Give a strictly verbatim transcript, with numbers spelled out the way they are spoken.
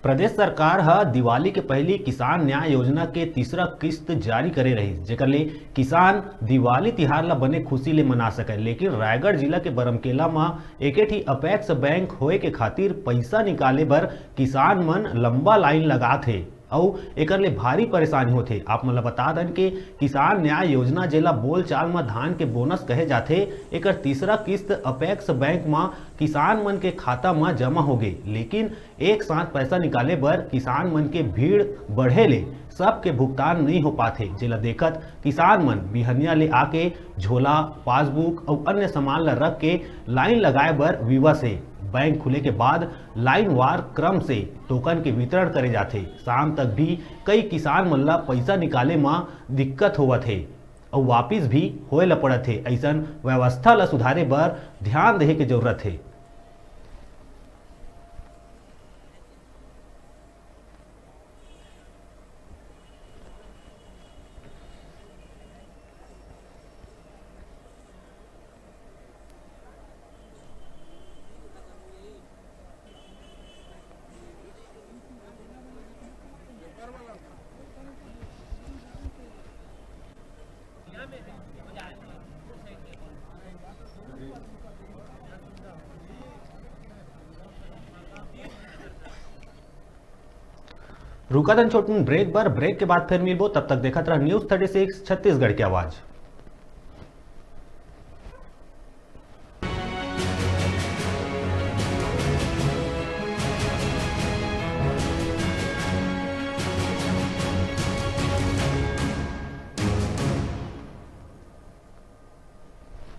प्रदेश सरकार ह दिवाली के पहिली किसान न्याय योजना के तीसरा किस्त जारी करे रहिस, जेकर ले किसान दिवाली तिहार ल बने खुशी ले मना सकय। लेकिन रायगढ़ जिला के बरमकेला म एके ठी अपेक्स बैंक होए के खातिर पइसा निकाले बर किसान मन लंबा लाइन लगात हे अउ एकर ले भारी परेशानी होथे। आप मन ल बता दन के किसान न्याय योजना, जेला बोलचाल म धान के बोनस कहे जाथे, एकर तीसरा किस्त अपेक्स बैंक म किसान मन के खाता म जमा होगे, लेकिन एक साथ पैसा निकाले बर किसान मन के भीड़ बढ़े ले सबके भुगतान नइ हो पाथे, जेला देखत किसान मन बिहनिया ले आके झोला, पासबुक अउ अन्य सामान ल रख के लाइन लगाए बर विवश हे। बैंक खुले के बाद लाइन वार क्रम से टोकन के वितरण करे जाथे। शाम तक भी कई किसान मन ल पैसा निकाले म दिक्कत होवत हे अउ वापिस भी होए ल पड़त हे। अइसन व्यवस्था ल सुधारे बर ध्यान देहे के जरूरत हे। रुकत हन छोटकुन ब्रेक बर। ब्रेक के बाद फिर मिलबो, तब तक देखत रह न्यूज़ थर्टी सिक्स छत्तीसगढ़ के आवाज़।